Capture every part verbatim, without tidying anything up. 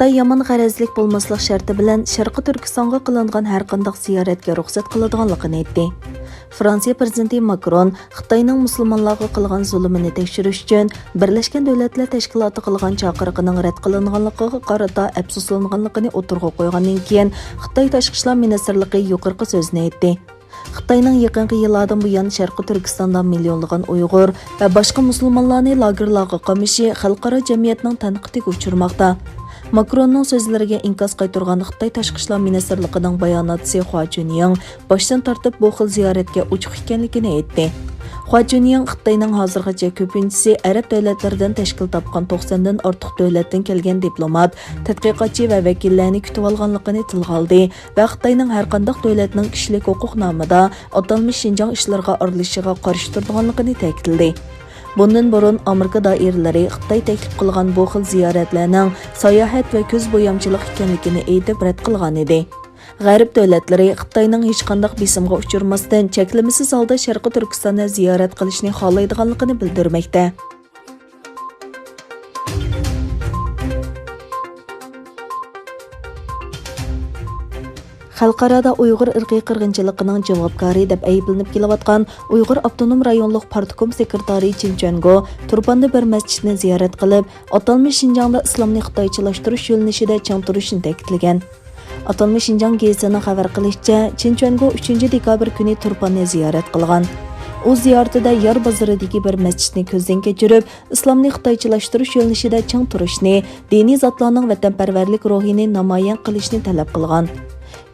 خىتاي يامان غەرەزلىك بولماسلىق شەرتى بىلەن شەرقىي تۈركىستانغا قىلىنغان ھەرقانداق زىيارەتكە رۇخسەت قىلىدىغانلىقىنى ئېيتتى. فرانسىيە پىرېزىدېنتى ماكرون خىتاينىڭ مۇسۇلمانلارغا قىلغان زۇلۇمىنى تەكشۈرۈش ئۈچۈن بىرلەشكەن دۆلەتلەر تەشكىلاتى قىلغان چاقىرىقىنىڭ رەت قىلىنغانلىقىغا قارىتا ئەپسۇسلانغانلىقىنى ئوتتۇرىغا قويغاندىن كېيىن، خىتاي تاشقى ئىشلار مىنىستىرلىقى يۇقىرىقى سۆزنى ئېيتتى. خىتاينىڭ يېقىنقى يىللاردىن بۇيان شەرقىي تۈركىستاندا مىليونلىغان ئۇيغۇر ۋە باشقا مۇسۇلمانلارنى لاگېرلارغا قامىشى خەلقئارا جەمئىيەتنىڭ تەنقىدىگە ئۇچرىماقتا. ماكروننىڭ سۆزلىرىگە ئىنكاس قايتۇرغان خىتاي تاشقى ئىشلار مىنىستىرلىقىنىڭ باياناتچىسى خۇا جۈنيىڭ باشتىن تارتىپ بۇ خىل زىيارەتكە ئوچۇق ئىكەنلىكىنى ئېيتتى. خۇا جۈنيىڭ خىتاينىڭ ھازىرغىچە كۆپىنچىسى ئەرەب دۆلەتلىرىدىن تەشكىل تاپقان توقساندىن ئارتۇق دۆلەتتىن كەلگەن دىپلومات، تەتقىقاتچى ۋە ۋەكىللەرنى كۈتۈۋالغانلىقىنى تىلغا ئالدى ۋە خىتاينىڭ ھەرقانداق دۆلەتنىڭ كىشىلىك ھوقۇق نامىدا ئاتالمىش شىنجاڭ ئىشلىرىغا ئارىلىشىشىغا قارشى تۇرىدىغانلىقىنى تەكىتلىدى. بۇندىن بۇرۇن ئامېرىكا دائىرىلىرى خىتاي تەكلىپ قىلغان بۇ خىل زىيارەتلەرنىڭ ساياھەت ۋە كۆز بويامچىلىق ئىكەنلىكىنى ئېيتىپ رەت قىلغانىدى. غەرب دۆلەتلىرى خىتاينىڭ ھېچقانداق بېسىمغا ئۇچرىماستىن، چەكلىمىسىز ھالدا شەرقىي تۈركىستاننى زىيارەت قىلىشنى خالايدىغانلىقىنى بىلدۈرمەكتە. خەلقئارادا ئۇيغۇر ئىرقىي قىرغىنچىلىقىنىڭ جاۋابكارى دەپ ئەيىبلىنىپ كېلىۋاتقان ئۇيغۇر ئاپتونوم رايونلۇق پارتكوم سېكرېتارى چىن چۈەنگو تۇرپاندا بىر مەسچىتنى زىيارەت قىلىپ، ئاتالمىش شىنجاڭدا ئىسلامنى خىتايچىلاشتۇرۇش يۆنىلىشىدە چىڭ تۇرۇشىنى تەكىتلىگەن. ئاتالمىش شىنجاڭ گېزىتىنىڭ خەۋەر قىلىشىچە، چىن چۈەنگو ئۈچىنچى دېكابىر كۈنى تۇرپاننى زىيارەت قىلغان. ئۇ زىيارىتىدە يار بازىرىدىكى بىر مەسچىتنى كۆزدىن كەچۈرۈپ، ئىسلامنى خىتايچىلاشتۇرۇش يۆنىلىشىدە چىڭ تۇرۇشنى، دىنىي زاتلارنىڭ ۋەتەنپەرۋەرلىك روھىنى نامايان قىلىشنى تەلەپ قىلغان.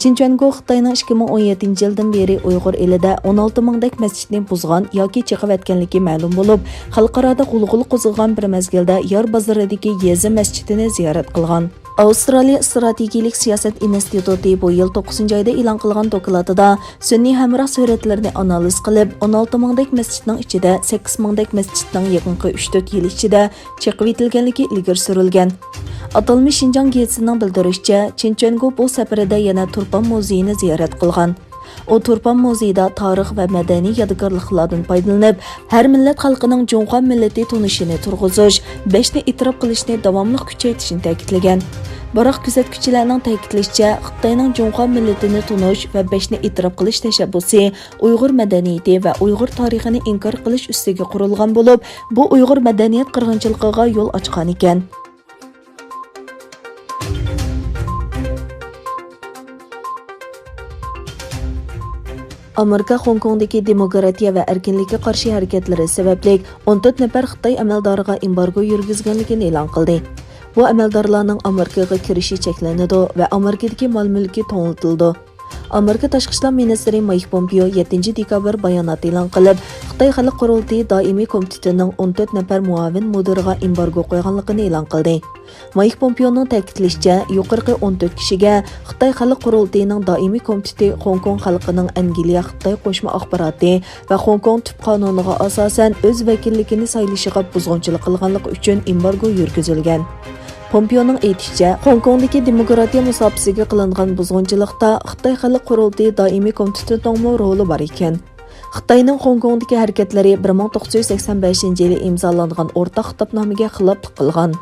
چىن چۈەنگو خىتاينىڭ ئىككى مىڭ ئون يەتتىنچى يىلدىن بېرى ئۇيغۇر ئېلىدە ئون ئالتە مىڭدەك مەسچىتنى بۇزغان ياكى چېقىۋەتكەنلىكى مەلۇم بولۇپ، خەلقئارادا غۇلغۇلا قوزغىغان بىر مەزگىلدە يار بازىرىدىكى يېزا مەسچىتىنى زىيارەت قىلغان. ئاۋسترالىيە ئىستراتېگىيىلىك سىياسەت ئىنستىتۇتى بۇ يىل توققۇزىنچى ئايدا ئېلان قىلغان دوكلاتىدا سۈنئىي ھەمراھ سۈرەتلىرىنى ئانالىز قىلىپ، ئون ئالتە مىڭدەك مەسچىتنىڭ ئىچىدە سەككىز مىڭدەك مەسچىتنىڭ يېقىنقى ئۈچ تۆت يىل ئىچىدە چېقىۋېتىلگەنلىكى ئىلگىرى سۈرۈلگەن. ئاتالمىش شىنجاڭ گېزىتىنىڭ بىلدۈرۈشىچە، چىن چۈەنگو بۇ سەپىرىدە يەنە تۇرپان مۇزېيىنى زىيارەت قىلغان. ئۇ تۇرپان مۇزېيىدا تارىخ ۋە مەدەنىي يادىكارلىقلاردىن پايدىلىنىپ، ھەر مىللەت خەلقىنىڭ جۇڭخۇا مىللىتى تونۇشىنى تۇرغۇزۇش، بەشنى ئېتىراپ قىلىشنى داۋاملىق كۈچەيتىشنى تەكىتلىگەن. بىراق، كۆزەتكۈچىلەرنىڭ تەكىتلىشىچە، خىتاينىڭ جۇڭخۇا مىللىتىنى تونۇش ۋە بەشنى ئېتىراپ قىلىش تەشەببۇسى ئۇيغۇر مەدەنىيىتى ۋە ئۇيغۇر تارىخىنى ئىنكار قىلىش ئۈستىگە قۇرۇلغان بولۇپ، بۇ ئۇيغۇر مەدەنىيەت قىرغىنچىلىقىغا يول ئاچقانىكەن. ئامېرىكا خوڭكوڭدىكى دېموكراتىيە ۋە ئەركىنلىككە قارشى ھەرىكەتلىرى سەۋەبلىك ئون تۆت نەپەر خىتاي ئەمەلدارىغا ئېمبارگو يۈرگۈزگەنلىكىنى ئېلان قىلدى. بۇ ئەمەلدارلارنىڭ ئامېرىكىغا كىرىشى چەكلىنىدۇ ۋە ئامېرىكىدىكى مال-مۈلكى توڭلىتىلىدۇ. ئامېرىكا تاشقى ئىشلار مىنىستىرى مايك پومپېئو يەتتىنچى دېكابىر بايانات ئېلان قىلىپ، خىتاي خەلق قۇرۇلتىيى دائىمىي كومىتېتىنىڭ ئون تۆت نەپەر مۇئاۋىن مۇدىرىغا ئېمبارگو قويغانلىقىنى ئېلان قىلدى. مايك پومپېئونىڭ تەكىتلىشىچە، يۇقىرىقى ئون تۆت كىشىگە خىتاي خەلق قۇرۇلتىيىنىڭ دائىمىي كومىتېتى خوڭكوڭ خەلقىنىڭ ئەنگلىيە خىتاي قوشما ئاخباراتى ۋە خوڭكوڭ تۈپ قانۇنىغا ئاساسەن ئۆز ۋەكىللىكىنى سايلىشىغا بۇزغۇنچىلىق قىلغانلىقى ئۈچۈن ئېمبارگو يۈرگۈزۈلگەن. پومپېئونىڭ ئېيتىشىچە، خوڭكوڭدىكى دېموكراتىيە مۇساپىسىگە قىلىنغان بۇزغۇنچىلىقتا خىتاي خەلق قۇرۇلتىيى دائىمىي كومىتېتىنىڭمۇ رولى بار ئىكەن. خىتاينىڭ خوڭكوڭدىكى ھەرىكەتلىرى بىر مىڭ توققۇز يۈز سەكسەن بەشىنچى يىلى ئىمزالانغان ئورتاق خىتابنامىگە خىلاپلىق قىلغان.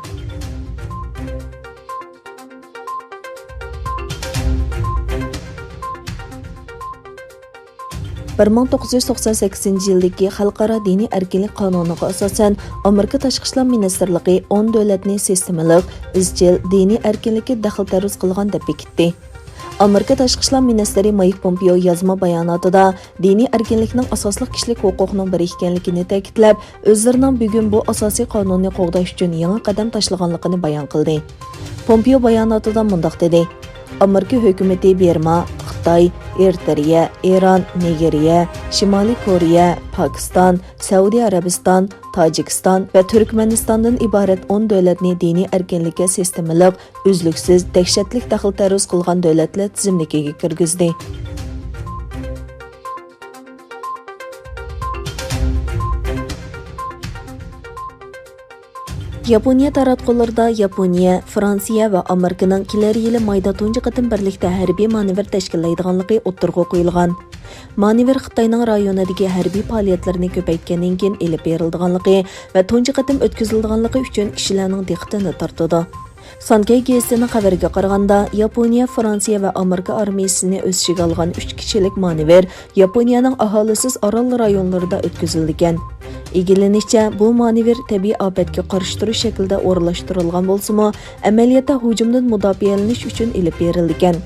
بىر مىڭ توققۇز يۈز توقسان سەككىزىنچى يىلدىكى خەلقئارا دىنىي ئەركىنلىك قانۇنىغا ئاساسەن، ئامېرىكا تاشقى ئىشلار مىنىستىرلىقى ئون دۆلەتنى سىستېمىلىق، ئىزچىل دىنىي ئەركىنلىككە دەخلى تەرۇز قىلغان دەپ بېكىتتى. ئامېرىكا تاشقى ئىشلار مىنىستىرى مايك پومپېئو يازما باياناتىدا دىنىي ئەركىنلىكنىڭ ئاساسلىق كىشىلىك ھوقۇقنىڭ بىرى ئىكەنلىكىنى تەكىتلەپ، ئۆزلىرىنىڭ بۈگۈن بۇ ئاساسىي قانۇننى قوغداش ئۈچۈن يېڭى قەدەم تاشلىغانلىقىنى بايان قىلدى. پومپېئو باياناتىدا مۇنداق دېدى: ئامېرىكا ھۆكۈمىتى بىرما، خىتاي، ئېرىترېيە، ئىران، نىگېرىيە، شىمالىي كورېيە، پاكىستان، سەئۇدى ئەرەبىستان، تاجىكىستان ۋە تۈركمەنىستاندىن ئىبارەت ئون دۆلەتنى دىنىي ئەركىنلىككە سىستېمىلىق، ئۈزلۈكسىز، دەھشەتلىك دەخلى تەرۇز قىلغان دۆلەتلەر تىزىملىكىگە كىرگۈزدى. ياپونىيە تاراتقۇلىرىدا ياپونىيە، فرانسىيە ۋە ئامېرىكىنىڭ كېلەر يىلى مايدا تۇنجى قېتىم بىرلىكتە ھەربىي مانېۋىر تەشكىللەيدىغانلىقى ئوتتۇرىغا قويۇلغان. مانېۋىر خىتاينىڭ رايونىدىكى ھەربىي پائالىيەتلىرىنى كۆپەيتكەندىن كېيىن ئېلىپ بېرىلىدىغانلىقى ۋە تۇنجى قېتىم ئۆتكۈزۈلىدىغانلىقى ئۈچۈن كىشىلەرنىڭ دىققىتىنى تارتىدۇ. سانكەي گېزىتىنىڭ خەۋىرىگە قارىغاندا، ياپونىيە، فرانسىيە ۋە ئامېرىكا ئارمىيىسىنى ئۆز ئىچىگە ئالغان ئۈچ كىشىلىك مانېۋىر ياپونىيەنىڭ ئاھالىسىز ئارال رايونلىرىدا ئۆتكۈزۈلىدىكەن. ئىگىلىنىشىچە، بۇ مانېۋىر تەبىئىي ئاپەتكە قارشى تۇرۇش شەكلىدە ئورۇنلاشتۇرۇلغان بولسىمۇ، ئەمەلىيەتتە ھۇجۇمدىن مۇداپىئەلىنىش ئۈچۈن ئېلىپ بېرىلىدىكەن.